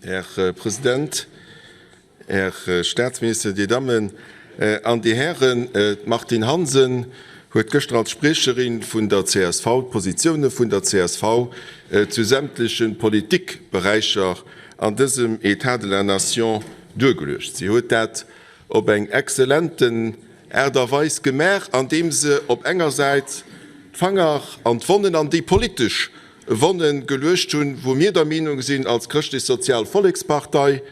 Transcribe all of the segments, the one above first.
Här President, Här Statsminister, Dir Dammen an Dir Hären, d'Martine Hansen huet gëschter als Spriecherin vun der csv d'Positioune vun der csv zu sämtleche Politikberäicher an dësem État de la nation duergeluecht. Si huet dat op eng exzellenten Aart a Weis gemaach, andeem se op enger Säit d'Fanger an d'Wonnen, an déi politesch Wonne geluecht hunn, wou mir der Meenung sinn als Chrëschtlech-Sozial Vollekspartei,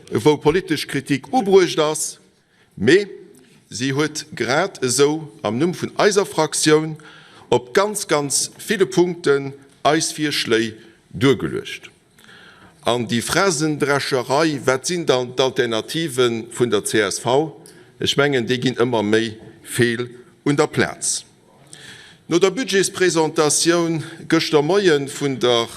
wou politesch Kritik ubruecht ass, mee si huet grad esou am Numm vun eiser Fraktioun op ganz, ganz ville Punkten eis Virschléi duergeluecht. An déi Phrasendrescherei, wat sinn dann d'Alternative vun der csv, ech mengen, déi ginn ëmmer méi feel un der Plaz. No der Budgetspresentatioun gëschter Moie vun der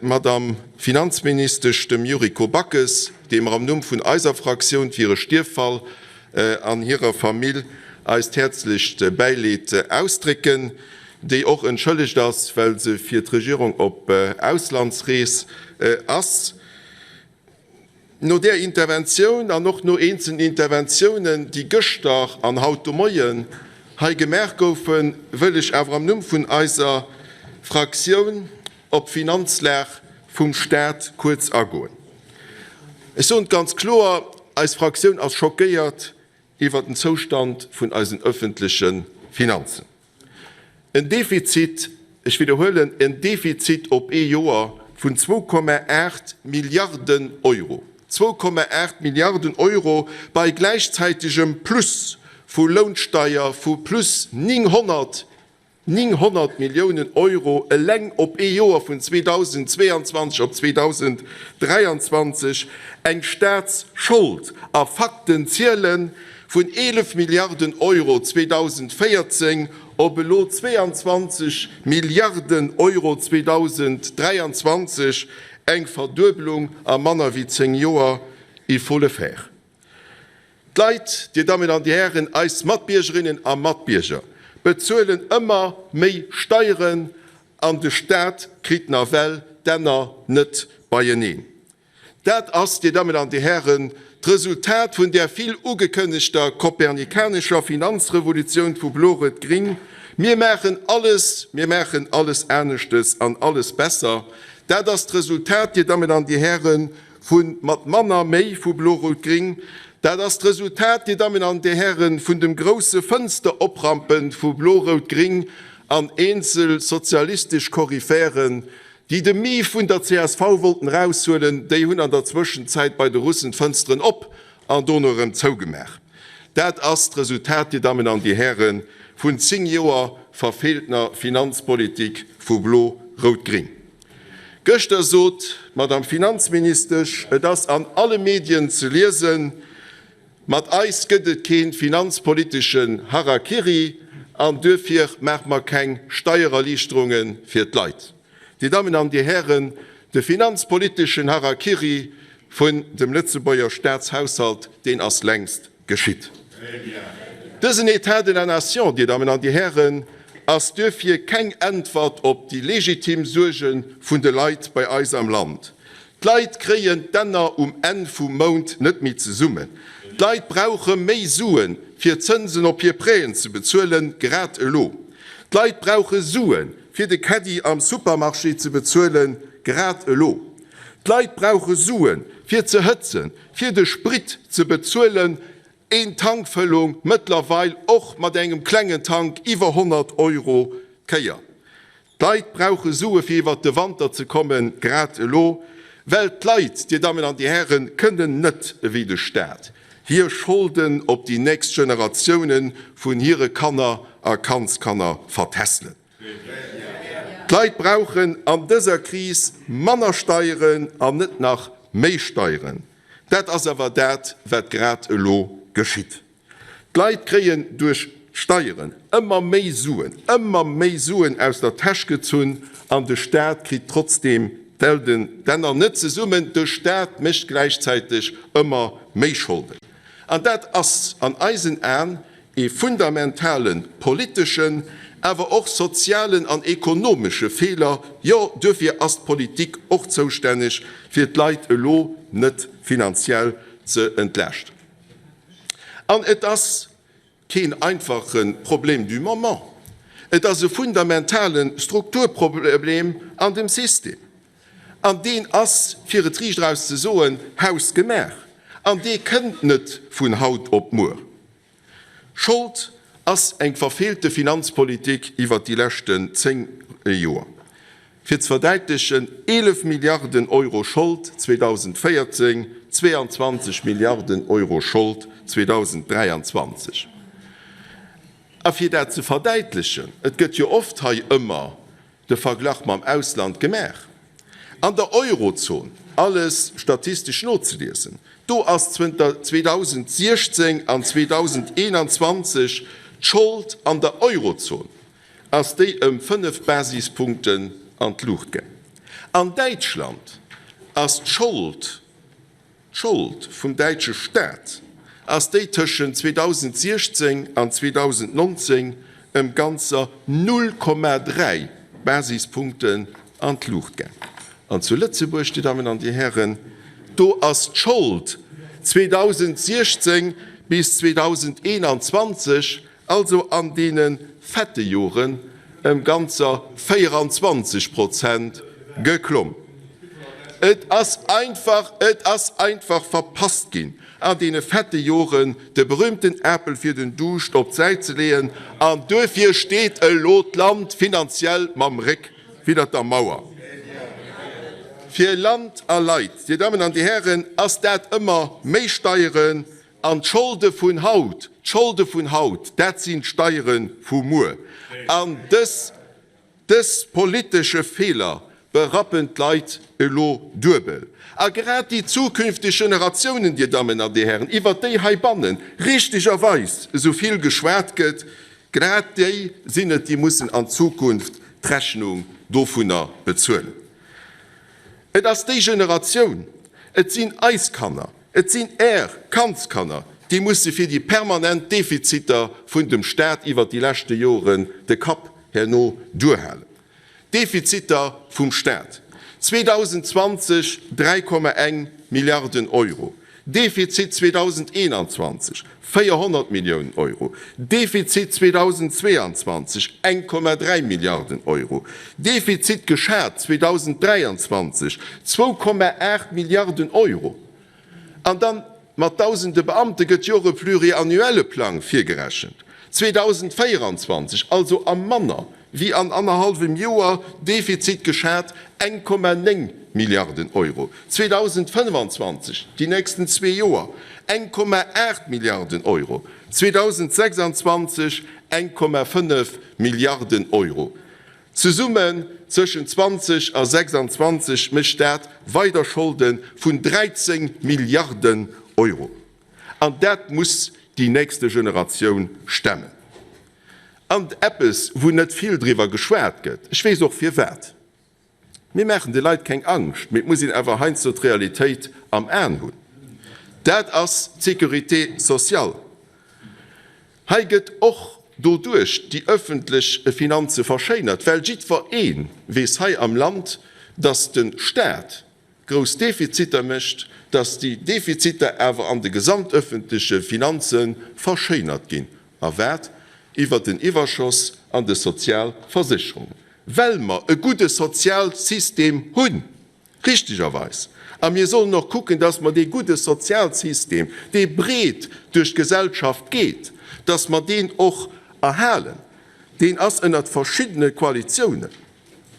Madamm Finanzministesch, dem Yuriko Backes, deem mer am Numm vun eiser Fraktioun fir hire Stierffall an hirer Famill eist häerzlecht Bäileed ausdrécken, déi och entschëllegt ass, well se fir d'Regierung op Auslandsrees ass. No där Interventioun an och no eenzelnen Interventiounen, déi gëschter an haut de Moien hei gemaach goufen, wëll ech awer am Numm vun eiser Fraktioun op d'Finanzlag vum Stat kuerz agoen. Ech soen et ganz kloer, Eis Fraktioun ass schockéiert iwwert den Zoustand vun eisen öffentleche Finanzen. En Defizit, ech widderhuelen, en Defizit op ee Joer vun 2,8 Milliarden Euro, 2,8 Milliarden Euro bei gläichzäitegem Plus vu Lounsteier vu plus 900, 900 Milliounen Euro eleng op ee Joer vun 2022 op 2023, eng Staatsschold, a Fakten zielen, Vun 11 Milliarden Euro 2014 op elo 22 Milliarden Euro 2023, eng Verduebelung a manner wéi 10 Joer, il faut le faire. D'Leit, Dir Dammen an Dir Hären, eis Matbiergerinnen a Matbierger bezuelen ëmmer méi Steieren an de Staat kritt nawell d'Enner net beieneen. Dat ass, Dir Dammen an Dir Hären, d'Resultat vun där vill ugekënnegter kopernikanescher Finanzrevolutioun vu Blo-Rout-Gring, Mir maachen alles, mir maachen alles aneschtes an alles besser. Dat ass d'Resultat, Dir Dammen an Dir Hären, vu mat manner méi vu Blo-Rout-Gring. Dat ass d'Resultat, Dir Dammen an Dir Hären, vun dem grousse Fënsteroprampe vu Blo-Rout-Gring an eenzel sozialistesch Koryphären, Déi de Mief vun der csv wollten eraushuelen, déi hunn an der Zwëschenzäit bei de Russen d'Fënsteren op an dono erëm zougemaach. Dat ass d'Resultat, Dir Dammen an Dir Hären, vun 10 Joer verfeeltener Finanzpolitik vu Blo-Rout-Gring. Gëschter sot d'Madame Finanzministesch, et ass an alle Medien ze liesen, Mat eis gëtt et kee finanzpoliteschen Harakiri an duerfir maache mer keng Steiererliichterunge fir d'Leit. Dir Dammen an Dir Hären, de finanzpoliteschen Harakiri vun dem Lëtzebuerger Staatshaushalt, deen ass längst geschitt. Dësen État de la nation, Dir Dammen an Dir Hären, ass duerfir keng Äntwert op déi legitim Suerge vun de Leit bei eis am Land. D'Leit kréien d'Enner um Enn vum Mount net méi zesummen. D'Leit brauche méi Suen, fir d'Zënsen op hir Prêten ze bezuelen, grad elo. D'Leit brauche Suen, fir de Caddie am Supermarché ze bezuelen, grad elo. D'Leit brauche Suen, fir ze hëtzen, fir de Sprit ze bezuelen, een Tankfëllung mëttlerweil och mat engem klengen Tank iwwer 100 Euro d'Kéier. D'Leit brauche Sue fir iwwert de Wanter ze kommen, grad elo, well d'Leit, Dir Dammen an Dir Hären, kënnen net ewéi de Staat hir Scholden op déi nächst Generatioune vun hire Kanner a Kandskanner vertässelen. D'Leit brauchen an dëser Kris manner Steieren an net nach méi Steieren. Dat ass awer dat, wat grad elo geschitt. D'Leit kréien duerch d'Steieren ëmmer méi Suen, ëmmer méi Suen aus der Täsch gezunn an de Staat kritt trotzdeem d'Enner net zesummen. De Staat mécht gläichzäiteg ëmmer méi Scholden. An dat ass an eisen Aen ee fundamentale politeschen. Awer och sozialen an ekonomesche Feeler, jo, duerfir ass d'Politik och zoustänneg, fir d'Leit elo net finanziell ze entlaaschten. An et ass keen einfache Problem du moment, et ass e fundamentale Strukturproblem an dem System. An deen ass, fir et riicht eraus ze soen, hausgemaach. An dee kënnt net vun haut op muer. Schold ass eng verfeelte Finanzpolitik iwwert déi leschten 10 Joer. Fir ze verdäitlechen, 11 Milliarden Euro Schold 2014, 22 Milliarden Euro Schold 2023. A fir dat ze verdäitlechen, et gëtt jo oft hei ëmmer de Verglach mam Ausland gemaach. An der Eurozon, alles statistesch nozeliesen, do ass zënter 2016 an 2021 d'Schold an der Eurozon ass déi ëm 5 Basispunkten an d'Luucht gaang. An Däitschland ass d'Schold, D'Schold vum däitsche Staat ass déi tëschent 2016 an 2019 ëm ganzer 0,3 Basispunkten an d'Luucht gaang. An zu Lëtzebuerg, Dir Dammen an Dir Hären, do ass d'Schold 2016 bis 2021 also an deene fette Joren, ëm ganzer 24 Prozent geklomm. Et ass einfach, et ass einfach verpasst ginn, an deene fette Joren de berühmten Apel fir den Duuscht op d'Säit ze leeën, an duerfir steet elo d'Land finanziell mam Réck widder der Mauer. Fir Land a Leit, Dir Dammen an Dir Hären, ass dat ëmmer méi Steieren, An d'Scholde vun haut, d'Scholde vun haut, dat sinn d'Steiere vu muer. An dës, dës politesche Feeler berappen d'Leit elo duebel. A grad déi zukünfteg Generatiounen, Dir Dammen an Dir Hären, iwwert déi heibanne richtegerweis esou vill geschwat gëtt, grad déi sinn et, déi mussen an Zukunft d'Rechnung dovunner bezuelen. Et ass déi Generatioun, et sinn eis Kanner, Et sinn Är Kandskanner, déi musse fir déi permanent Defiziter vun dem Staat iwwert déi leschte Joren de Kapp herno duerhalen. Defiziter vum Staat 2020 3,1 Milliarden Euro, Defizit 2021 400 Milliounen Euro, Defizit 2022 1,3 Milliarden Euro, Defizit geschat 2023 2,8 Milliarden Euro. An dann, mat dausende Beamte gëtt jo och e pluriannuelle Plang virgerechent, 2024, also a manner wéi an annerhallwem Joer, Defizit geschat 1,9 Milliarden Euro, 2025, déi nächsten zwee Joer, 1,8 Milliarden Euro, 2026 1,5 Milliarden Euro. Zesummen zwëschen 20 a 26 mécht dat weider Scholde vun 13 Milliarden Euro. An dat muss déi nächste Generatioun stemmen. An eppes, wou net vill driwwer geschwat gëtt, ech weess och firwat, Mir maachen de Leit keng Angscht, mee et muss een awer heiansdo d'Realitéit am Aen hunn, dat ass d'Sécurité sociale. Hei gëtt och doduerch déi öffentlech Finanze verschéinert, well jiddwer ee weess hei am Land, dass de Stat grouss Defiziter mécht, dass déi Defiziter awer an de gesamtöffentleche Finanze verschéinert ginn. A wat? Iwwert den Iwwerschoss an de Sozialversécherungen. Well mer e gudde Sozialsystem hunn. Richtegerweis. A mir sollen och kucken, dass mer dee gudde Sozialsystem, dee breet duerch d'Gesellschaft geet, dass mer deen och erhalen. Deen ass ënnert verschiddene Koalitiounen,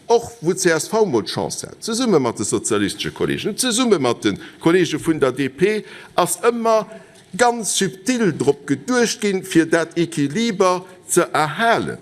och wou csv mol d'Chance hat, zesumme mat de sozialistesche Kollegen, zesumme mat de Kollege vun der DP, ass ëmmer ganz subtil drop geduecht ginn, fir dat Equiliber ze erhalen.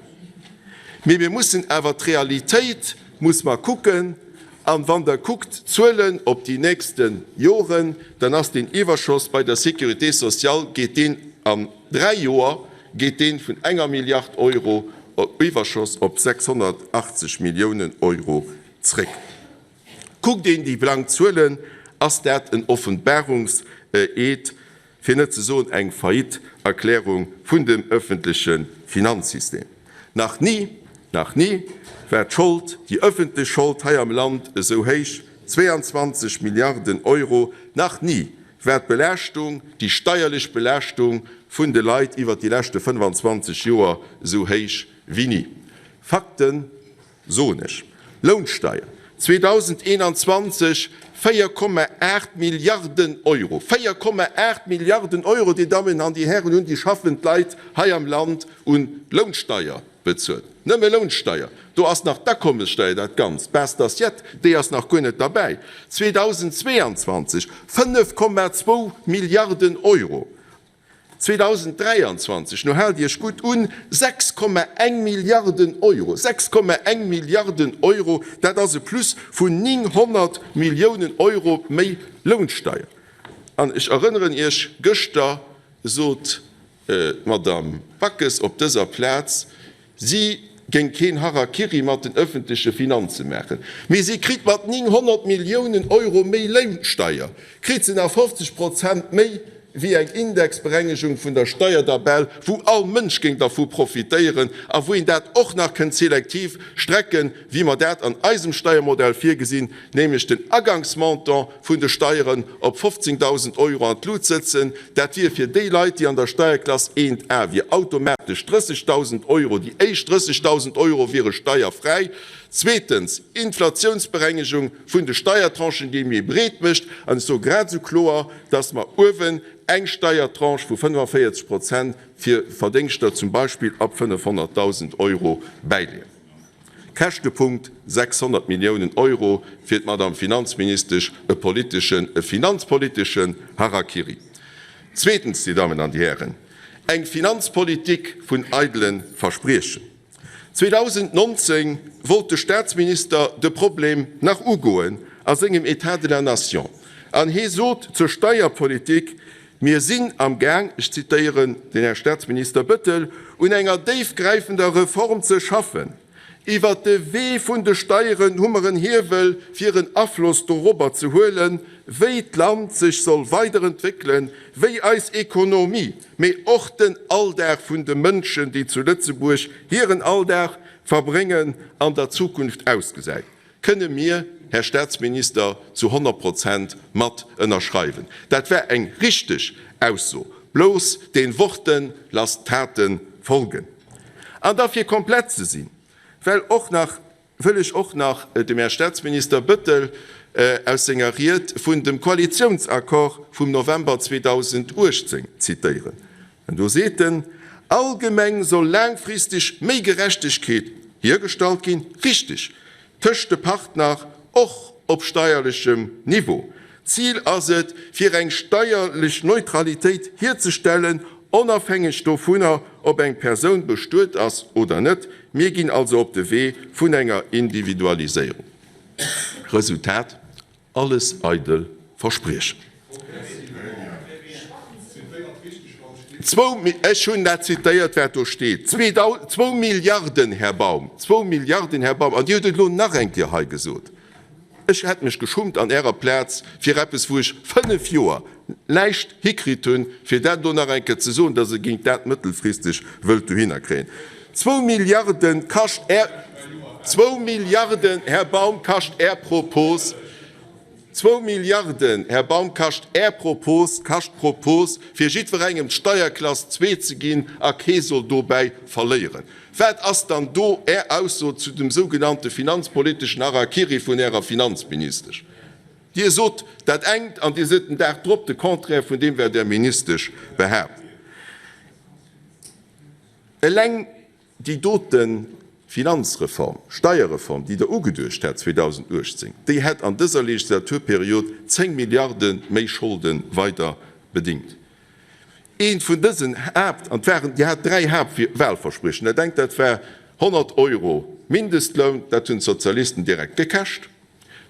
Mee mir mussen awer d'Realitéit muss mer kucken. An wann Der kuckt d'Zuelen op déi nächste Joren, dann ass deen Iwwerschoss bei der Sécurité sociale, geet deen an dräi Joer, geet dee vun enger Milliard Euro Iwwerschoss op 680 Milliounen Euro zréck. Kuckt een déi blank Zuelen, ass dat en Offenbarungseed, fir net ze soen eng Faillite-Erklärung vun dem öffentleche Finanzsystem. Nach ni, nach ni war d'Schold, déi ëffentlech Schold hei am Land esou héich, 22 Milliarden Euro. Nach ni war d'Belaaschtung, déi steierlech Belaaschtung vun de Leit iwwert déi leschte 25 Joer esou héich wéi ni. Fakten soen ech. Lounsteier 2021, 4,8 Milliarden Euro, 4,8 Milliarden Euro, Dir Dammen an Dir Hären, hunn déi schaffend Leit hei am Land un Lounsteier bezuelt. Nëmme Lounsteier. Do ass nach d'Akommessteier, dat Ganzt, d'Base d'assiette, déi ass nach guer net derbäi. 2022, 5,2 Milliarden Euro. 2023, no haalt Iech gutt un, 6,1 Milliarden Euro, 6,1 Milliarden Euro, dat ass e Plus vun 900 Milliounen Euro méi Lounsteier. An ech erënneren Iech, gëschter sot d'Madamm Backes op dëser Plaz, Si géing keen Harakiri mat den ëffentleche Finanze maachen, mee si kritt mat 900 Milliounen Euro méi Lounsteier, kritt se nach 50 Prozent méi wéi eng Indexberengegung vun der Steiertabell, wou all Mënsch géing dervu profitéieren a wou een dat och nach kënnt selektiv strecken, wéi mer dat an eisem Steiermodell virgesinn, nämlech den Agangsmontant vun de Steieren op 15.000 Euro an d'Lut sëtzen, dat wier fir déi Leit, déi an der Steierklass 1 A wier, automatesch 30.000 Euro, déi éischt 30.000 Euro wiere steierfräi. Zweetens, Inflatiounsberengegung vun de Steiertranchen, déi méi breet mécht, an ech soe grad esou kloer, dass mer uewen eng Steiertranche vu 45 Prozent fir Verdéngschter zum Beispill ab 500.000 Euro bäileeën. Käschtepunkt, 600 Milliounen Euro fir d'Madame Finanzministesch, e politeschen, e finanzpoliteschen Harakiri. Zweetens, Dir Dammen an Dir Hären, eng Finanzpolitik vun eidele Verspriechen. 2019 wollt de Staatsminister de Problem nach ugoen a sengem État de la nation an hee sot zur Steierpolitik, Mir sinn am Gaang, ech zitéieren den Här Staatsminister Bettel, un enger déifgräifender Reform ze schaffen. Iwwert de Wee vun de Steieren hu mer en Hiewel, fir en Afloss dorobber ze huelen, wéi d'Land sech soll weiderentwéckelen, wéi eis Ekonomie, mee och den Alldag vun de Mënschen, déi zu Lëtzebuerg hiren Alldag verbréngen, an der Zukunft ausgesäit. Kënne mir, Här Staatsminister, zu 100 Prozent mat ënnerschreiwen. Dat war eng richteg Ausso. Blouss den Worten lasst d'Taten folgen. An da fir komplett ze sinn, well och nach, wëll ech och nach dem Här Staatsminister Bettel aus senger Ried vun dem Koalitionsaccord vum November 2018 zitéieren. An do seet en, Allgemeng soll laangfristeg méi Gerechtegkeet hiergestallt ginn, richteg, tëscht de Partner, och op steierlechem Niveau. Zil ass et, fir eng steierlech Neutralitéit hierzestellen, onafhängeg dovunner, ob eng Persoun bestuet ass oder net. Mir ginn also op de Wee vun enger Individualiséierung. Resultat, Alles eidel Verspriechen. Zwou, ech hunn dat zitéiert, wat do steet, zwou Milliarden, Här Baum, zwou Milliarden, Här Baum, an Dir hutt et elo nach eng Kéier hei gesot. Ech hätt mech geschummt an Ärer Plaz fir eppes, wou ech fënnf Joer näischt hikritt hunn, fir dat elo nach eng Kéier ze soen, datt Der géingt dat mëttelfristeg wëllt dohinner kréien. Zwou Milliarde kascht Är, zwou Milliarden, Här Baum, kascht Är Propos, zwou Milliarden, Här Baum, kascht Är Propos, kascht d'Propos, fir jiddwerengem d'Steierklass zwee ze ginn a kee soll dobäi verléieren. Wat ass dann do Är Ausso zu dem sougenannte finanzpoliteschen Harakiri vun Ärer Finanzministesch? Dir sot dat engt an Dir sot den Dag drop de Contraire vun deem, wat Är Ministesch behaapt. Eleng déi dote Finanzreform, Steierreform, déi Der ugeduecht hat 2018, déi hätt an dëser Legislaturperiod 10 Milliarde méi Scholde weider bedingt. Eent vun dësen Haapt, an et waren, Dir hat dräi Haaptwahlverspriechen, dat engt dat war 100 Euro Mindestloun, dat hunn d'Sozialisten direkt gekäscht.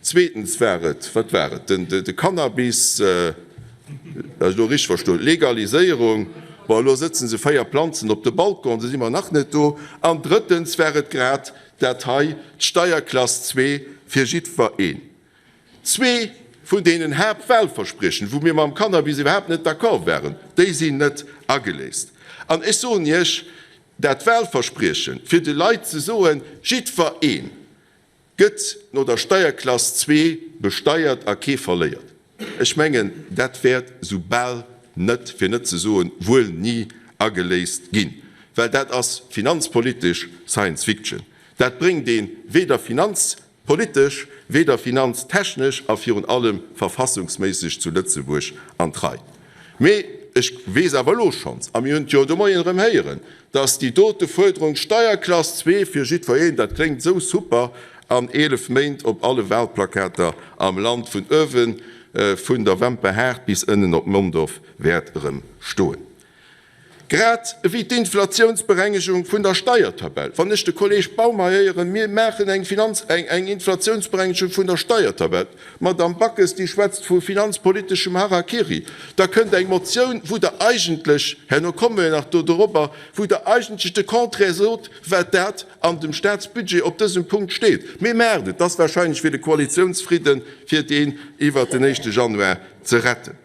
Zweetens war et, wat war et, den, de Cannabis, wat ech elo richteg verstoen, Legaliséierung, bon, elo sëtze se 4 Planzen op de Balcon, do si mer nach net do. An drëttens war et grad dat hei, d'Steierklass zwee fir jiddwer een. Zwee vun deenen Haaptwahlverspriechen, wou mir mam Cannabis iwwerhaapt net d'accord waren, déi sinn net ageléist. An ech soen Iech. Dat Wahlverspriechen, fir de Leit ze soen, jiddwer een gëtt no der Steierklass zwee besteiert a kee verléiert, ech mengen, dat wäert sou bal net, fir net ze soen wuel ni ageléist ginn, well dat ass finanzpolitesch Science Fiction. Dat bréngt ee weder finanz Politesch, weder finanztechnesch a virun allem verfassungsméisseg zu Lëtzebuerg an d'Rei. Mee ech weess awer elo schonns, a mir hunn et jo de Moien erëm héieren, dass déi dote Fuerderung Steierklass zwee fir jiddwereen, dat kléngt esou super, an 11 Méint op alle Wahlplakater am Land vun uewe vun der Wemperhaart bis ënnen op Mondorf wäert erëm stoen. Grad ewéi d'Inflatiounsberengegung vun der Steiertabell. Wann ech de Kolleeg Baum hei héieren, mir maachen eng Finanz-, eng Inflatiounsberengegung vun der Steiertabell, d'Madamm Backes, déi schwätzt vu finanzpoliteschem Harakiri, da kënnt eng Motioun, wou Der eigentlech, herno komme mir nach do dorobber, wou Der eigentlech de Contraire sot, wat dat an dem Staatsbudget op dësem Punkt steet. Mee maacht et, dat ass wahrscheinlech fir de Koalitiounsfridden, fir deen iwwert den éischte Januar ze retten.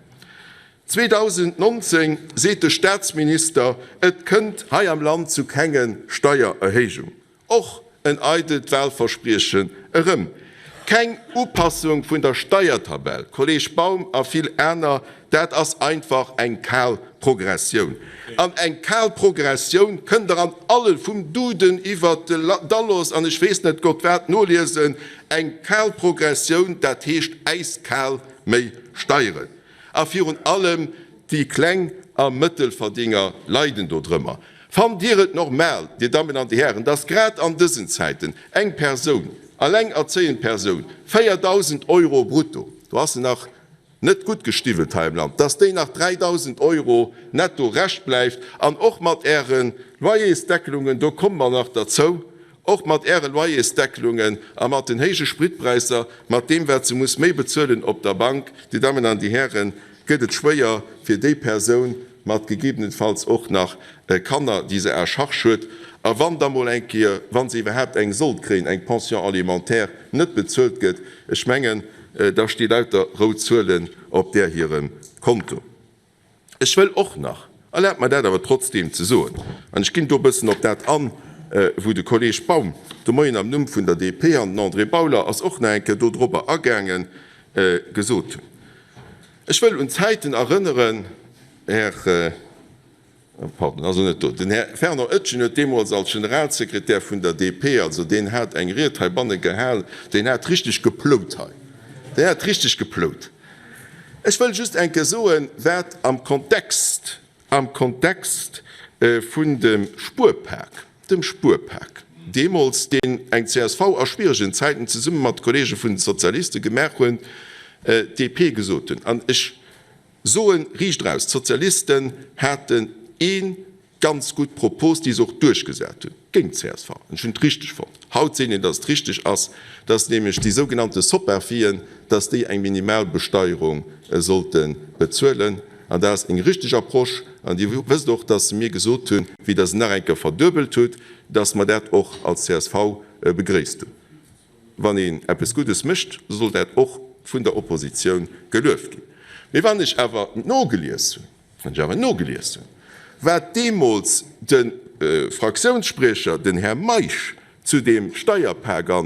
2019 seet de Staatsminister, et kënnt hei am Land zu kenge Steiererhéijung. Och en eidelt Wahlverspriechen erëm. Keng Upassung vun der Steiertabell, Kolleg Baum a vill aner, dat ass einfach eng kal Progressioun. An eng kal Progressioun kënnt Der an alle, vum Duden iwwert d'Allos an ech weess net Gott wat, noliesen. Eng kal Progressioun, dat heescht äiskal méi Steieren. A virun allem déi Kleng a Mëttelverdienger leiden dodrëmmer. Fannt Dir et normal, Dir Dammen an Dir Hären, dass grad an dësen Zäiten eng Persoun, allengerzéiend Persoun, 4.000 Euro brutto, do ass se nach net gutt gestiwwelt hei am Land, dass déi nach 3.000 Euro netto Rescht bleift? An och mat Äre Loyersdeckelungen, do komme mer nach derzou, Och mat Äre Loyersdeckelungen a mat den héije Spritpräisser, mat deem wat se muss méi bezuelen op der Bank, Dir Dammen an Dir Hären, gëtt et schwéier fir déi Persoun mat gegebenenfalls och nach Kanner, déi se à charge huet. A wann da mol eng Kéier, wa se iwwerhaapt eng sollt kréien, eng Pension alimentaire net bezuelt gëtt, ech mengen, da sti lauter rout Zuelen op där hirem Konto. Ech wëll och nach, erlaabt mer dat awer trotzdeem ze soen, an ech ginn do e bëssen op dat an, wou de Kolleeg Baum de Moien am Numm vun der DP, an den André Bauler ass och nach eng Kéier dodrobber agaangen, gesot hunn, ech wëll un Zäiten erënneren, Här. Pardon, ass en net do. Den Här Fernand Etgen huet deemools als Generalsekretär vun der DP, also deen hat eng Ried heibanne gehal, deen hat richteg geplout hei, deen hat richteg geplout. Ech wëll just eng Kéier soen, wat am Kontext, am Kontext vun dem Spuerpak, dem Spuerpak deemools, deen eng csv a schwieregen Zäiten zesumme mat de Kollege vun de Sozialiste gemaach hunn, d'DP gesot hunn. An ech Soen riicht eraus, d'Sozialisten haten ee ganz gutt Propos, déi se och duerchgesat hunn, géint d'CSV. An ech hunn et richteg fonnt. Haut sinn een, datt et richteg ass, datt nämlech déi sougenannte Soparfien, datt déi eng Minimalbesteierung sollte bezuelen. An dat ass eng richteg Approche. An Dir wësst och, datt se mir gesot hunn, wéi Der se nach eng Kéier verduebelt hutt, datt mer dat och als csv begréisst hunn. Wann een eppes Guddes mécht, soll dat och vun der Oppositioun gelueft ginn. Mee wann ech awer nogelies hunn, wann ech awer nogelies hunn, wat deemools de Fraktiounsspriecher, den Här Meisch, zu deem Steierpak a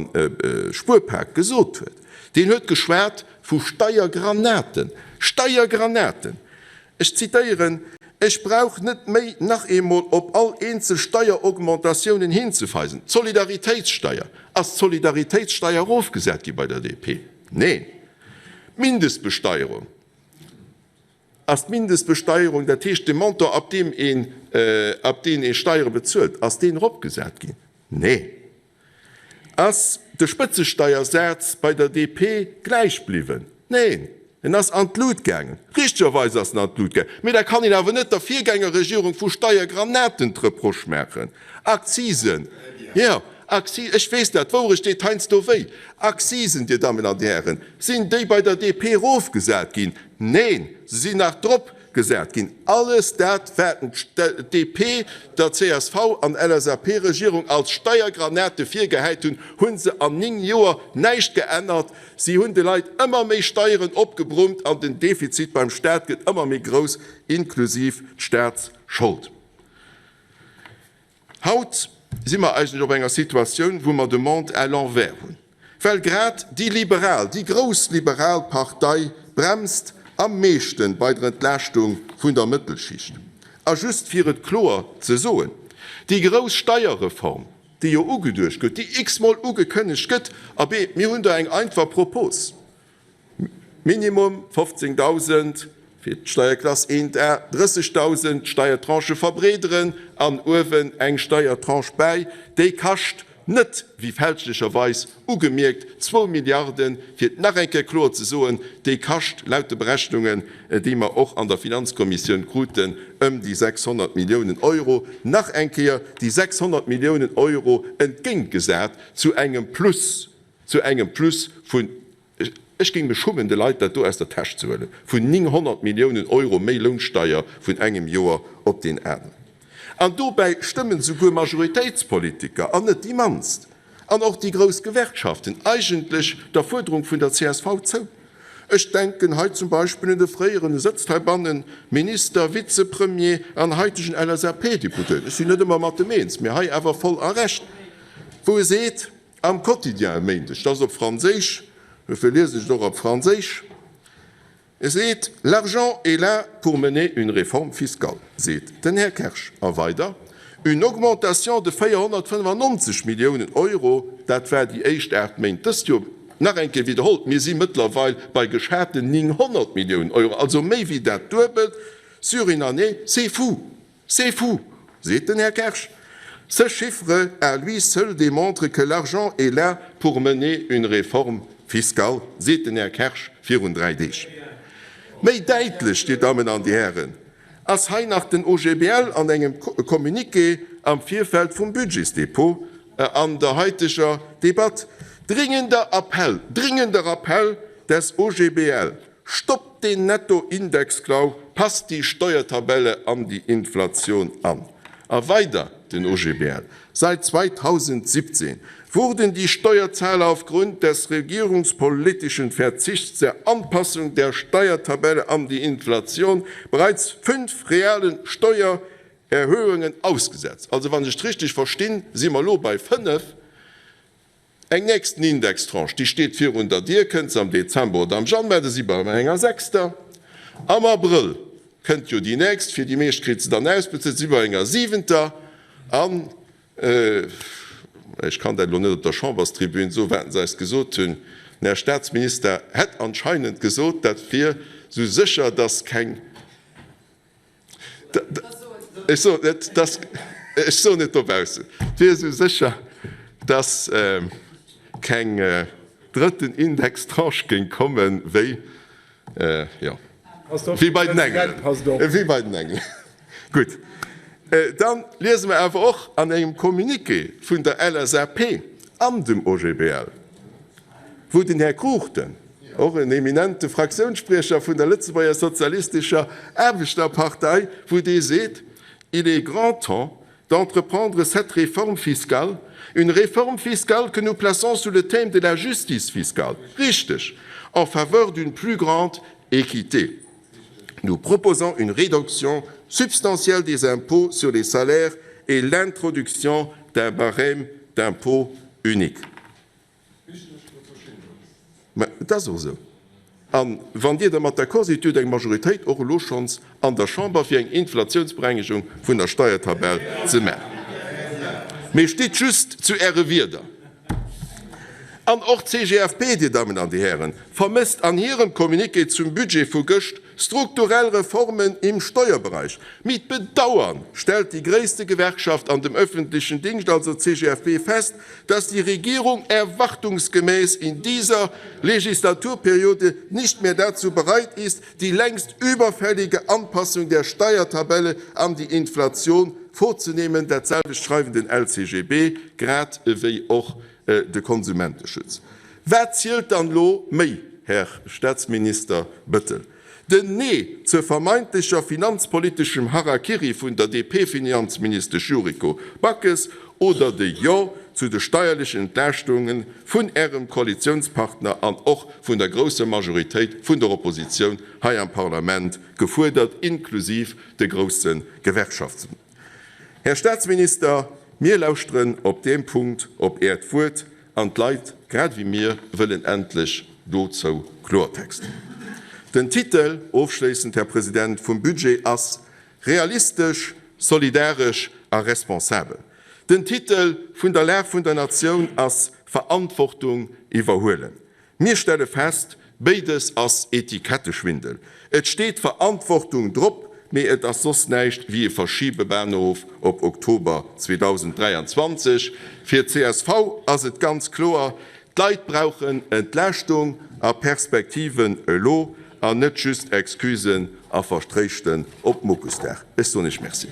Spuerpak gesot huet, deen huet geschwat vu Steiergranaten, Steiergranaten! Ech zitéieren, Ech brauch net méi nach eemol op all eenzel Steieraugmentatiounen hinzeweisen. D'Solidaritéitssteier, ass d'Solidaritéitssteier erofgesat gi bei der DP? Neen. D'Mindestbesteierung, ass d'Mindestbesteierung, dat heescht de Montant ab deem een, ab deen ee Steiere bezuelt, ass deen eropgesat ginn? Neen. Ass de Spëtzesteiersaz bei der DP gläich bliwwen? Neen, en ass an d'Lut gaangen. Richtegerweis ass en an d'Lut gaangen. Mee da kann een awer net der Virgängerregierung vu Steiergranaten d'Reproche maachen. Akzisen, jo, Akzi, ech weess dat, d'Wourecht deet heiansdo wéi. Akzisen, Dir Dammen an Dir Hären, sinn déi bei der DP erofgesat ginn? Neen, se sinn nach drop. Gesat ginn. Alles dat, wat d'DP der csv an LSAP-Regierung als Steiergranate virgehäit hunn, hu se an 9 Joer näischt geännert. Si hunn de Leit ëmmer méi Steieren opgebrummt an den Defizit beim Staat gëtt ëmmer méi grouss, inklusiv d'Staatsschold. Haut si mer eigentlech op enger Situatioun, wou mer de Monde à l'envers hunn, well grad déi liberal, déi grouss liberal Partei bremst am meeschte bei der Entlaaschtung vun der Mëttelschicht. A just fir et kloer ze soen, Déi grouss Steierreform, déi jo ugeduecht gëtt, déi x-mol ugekënnegt gëtt, abee, mir hunn do eng einfach Propos, Minimum 15.000 fir d'Steierklass 1 A, 30.000 d'Steiertranchë verbreederen an uewen eng Steiertranche bäi, déi kascht net, wéi fälschlecherweis ugemierkt, zwou Milliarden, fir et nach eng Kéier kloer ze soen, déi kascht laut de Berechnungen, déi mer och an der Finanzkommissioun kruten, ëm déi 600 Milliounen Euro. Nach eng Kéier, déi 600 Milliounen Euro entgéintgesat zu engem Plus, zu engem Plus vun, ech géing mech schummen, de Leit dat do aus der Täsch ze huelen, vun 900 Milliounen Euro méi Lounsteier vun engem Joer op deen aneren. An dobäi stëmmen souguer Majoritéitspolitiker, an net déi mannst, an och déi grouss Gewerkschaften eigentlech der Fuerderung vun der csv zou. Ech denken hei zum Beispill un de fréieren, e sëtzt heibannen, Minister, Vizepremier an haitegen LSAP-Deputéierten, ech sinn net ëmmer mat em eens, mee hei awer voll a Recht, wou e seet, Am Quotidien e Méindeg, dat ass op Franséisch, dofir liesen ech et och op Franséisch, e seet, L'argent est là pour mener une réforme fiscale, seet den Här Kersch. A weider, Une augmentation de 495 Milliounen Euro, dat war déi éischt 8 Méint dëst Joer, nach eng Kéier widderholl, mir si mëttlerweil bei geschaten 900 Milliounen Euro, also méi wéi dat Duebelt, sur une année, c'est fou! C'est fou, seet den Här Kersch. Ce chiffre à lui seul démontre que l'argent est là pour mener une réforme fiscale, seet den Här Kersch virun 3 Deeg. Méi däitlech, Dir Dammen an Dir Hären, ass hei nach den OGBL an engem Communiqué am Virfeld vum Budgetsdépôt an der haiteger Debatt. Dringender Appell, dringender Appell des OGBL, Stoppt den Nettoindexklau, passt déi Steuertabelle an déi Inflation an. A weider den OGBL, Seit 2017 wurden die Steuerzahler aufgrund des regierungspolitischen Verzichts der Anpassung der Steuertabelle an die Inflation bereits fünf realen Steuererhöhungen ausgesetzt. Also wann ech et richtig verstinn, si mer elo bei fënnef. Eng nächsten Indextranche, déi steet virun der Dier, kënnt se am Dezember oder am Januar, da si mer bei enger sechster. Am Abrëll kënnt jo déi nächst, fir déi meescht kritt se dann ausbezuelt, si bei enger siwenter. An, ech kann dat elo net op der Chamberstribün soen, wat se eis gesot hunn, den Här Statsminister hätt anscheinend gesot, dat wier esou sécher, datt keng, Ech soen et net, dass, ech soen et dobaussen, et wier esou sécher, dass keng drëtten Indextranche géing kommen, wéi, jo, wéi bei den Engelen, wéi bei den Engelen. Gutt, da liese mer awer och an engem Communiqué vun der LSAP an dem OGBL, wou den Här Cruchten, och en eminente Fraktiounsspriecher vun der Lëtzebuerger Sozialistescher Aarbechterpartei, wou dee seet, Il est grand temps d'entreprendre cette réforme fiscale, une réforme fiscale que nous plaçons sous le thème de la justice fiscale, richteg, en faveur d'une plus grande équité. Nous proposons une réduction substantielle des impôts sur les salaires et l'introduction d'un barème d'impôt unique. Mä et ass och esou. A wann Dir dermat d'accord sidd, Dir hutt eng Majoritéit och elo schonns an der Chamber, fir eng Inflationsberengegung vun der Steiertabell ze maachen. Mee stitt just zu Äre Wierder. An och d'CGFP, Dir Dammen an Dir Hären, vermësst an hirem Communiqué zum Budget vu gëscht strukturell Reformen im Steuerbereich. Mit Bedauern stellt déi gréisste Gewerkschaft an dem öffentlichen Dingscht, also d'CGFP, fest, dass die Regierung erwartungsgemäß in dieser Legislaturperiode nicht mehr dazu bereit ist, die längst überfällige Anpassung der Steuertabelle an die Inflation vorzunehmen. Dat selwecht schreiwen den LCGB grad ewéi och de Konsumenteschutz. Wat zielt dann elo méi, Här Staatsminister Bettel? Den Nee zur vermeintlecher finanzpoliteschem Harakiri vun der DP-Finanzministesch Yuriko Backes oder de Jo zu de steierlechen Entlaaschtunge vun Ärem Koalitiounspartner an och vun der grousser Majoritéit vun der Oppositioun hei am Parlament gefuerdert, inklusiv de grousse Gewerkschaften? Här Staatsminister. Mir lauschteren op deem Punkt op Äert Wuert an d'Leit, grad ewéi mir, wëllen endlech dozou Kloertext. Den Titel, ofschléissend, Här President, vum Budget ass Realistesch, solidaresch a responsabel. Den Titel vun der Lag vun der Natioun ass Verantwortung iwwerhuelen. Mir stelle fest, Béides ass Etiketteschwindel. Et steet Verantwortung drop, mee et ass soss näischt wéi e Verschiebebahnhof op Oktober 2023. Fir csv ass et ganz kloer, D'Leit brauchen Entlaaschtung a Perspektiven elo an net just Excusen a Vertréischten op Mukusdag. Ech soen Iech Merci.